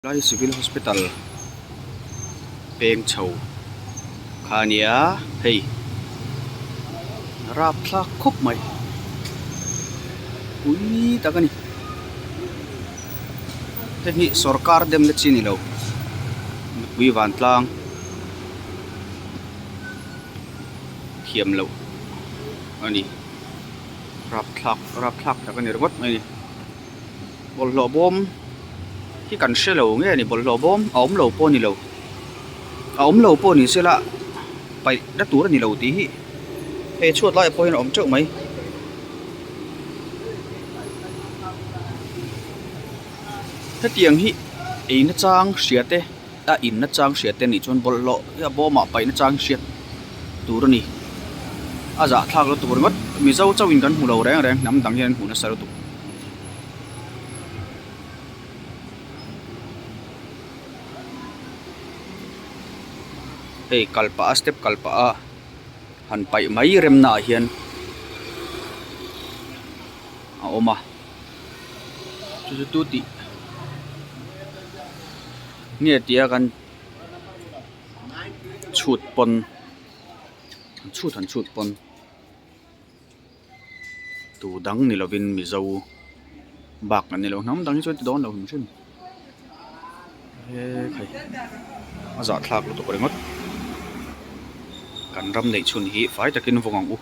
Lai civil hospital peng chho kha a nia hei rapthlak khawp mai pui tak a ni hei hi sawrkar demna chi a ni lo mipui vantlang thiam loh a ni rapthlak rapthlak tak a ni ringawt mai a ni. Bawlhhlawh bawm hi kan hre lo nge ni bawlhhlawh bawm a awm lo pawh a ni lo a awm lo pawh ni sela paih na tur a ni lo tih hi hei chhuat laiah pawh hian a awm teuh mai. Hetiang hi ei na chang hria te a in na chang hria te nih chuan bawlhhlawh hi a bawmah paih na chang hriat tur a ni a zahthlak lutuk ringawt mizo chauhin kan hmu lo reng reng hnam dang hian an hmu nasa lutuk. Hei kal pah a step kal pah a han paih mai remna ah hian a awm a chu chu tu tih nge tia kan chhut pawn chhut han chhut pawn. Tu dang ni lovin mizo bak an ni lo hnam dang hi chuan ti dawn lo hrim hrim he khai a zahthlak lutuk ringawt kan ram neih chhun hi fai takin vawng ang u.